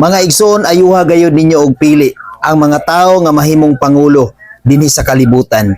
Mga igsoon, ayuha gayud ninyo og pili ang mga tawo nga mahimong pangulo dinhi sa kalibutan.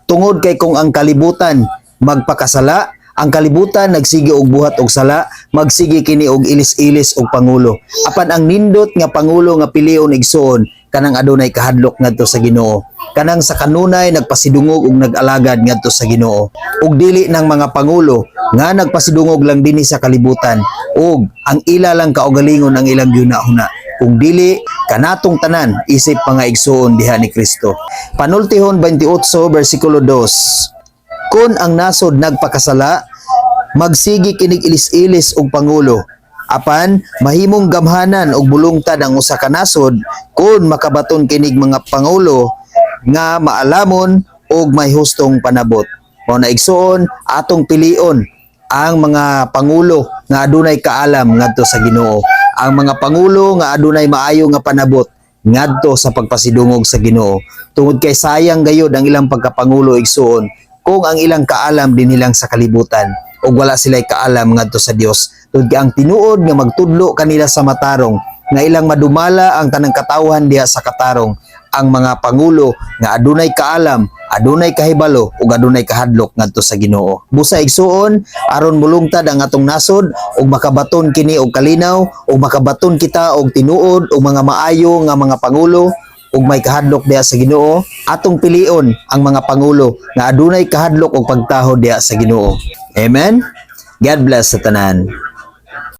Tungod kay kung ang kalibutan magpakasala, ang kalibutan nagsige og buhat og sala, magsige kini og ilis-ilis og pangulo. Apan ang nindot nga pangulo nga pilion, igsoon, kanang adunay kahadlok ngadto sa Ginoo. Kanang sa kanunay nagpasidungog og nag-alagad ngadto sa Ginoo. Ug dili ng mga pangulo nga nagpasidungog lang dinhi sa kalibutan ug ang ila lang kaugalingon ang ilang gihuna-huna. Kung dili kanatong tanan isip mga igsoon diha ni Kristo. Panultihon 28 bersikulo 2. Kung ang nasod nagpakasala, magsigi kinig ilis-ilis og pangulo. Apan mahimong gamhanan og bulungtad ang usa ka nasod kung makabaton kinig mga pangulo nga maalamon og may hustong panabot. Mao na, igsoon, atong pilion ang mga pangulo nga adunay kaalam ngadto sa Ginoo. Ang mga pangulo nga adunay maayo nga panabot ngadto sa pagpasidungog sa Ginoo. Tungod kay sayang gayod ang ilang pagkapangulo, igsoon, kung ang ilang kaalam dinhi lang sa kalibutan ug wala sila'y kaalam ngadto sa Dios. Tungod kay ang tinuod nga magtudlo kanila sa matarong nga ilang madumala ang tanang katawhan diha sa katarong, ang mga pangulo nga adunay kaalam, adunay kahibalo ug adunay kahadlok ngadto sa Ginoo. Busa, igsuon, aron mulungtad ang atong nasod ug makabaton kini og kalinaw ug makabaton kita og tinuod og mga maayo nga mga pangulo ug may kahadlok diha sa Ginoo, atong pilion ang mga pangulo nga adunay kahadlok ug pagtahod diha sa Ginoo. Amen. God bless sa tanan.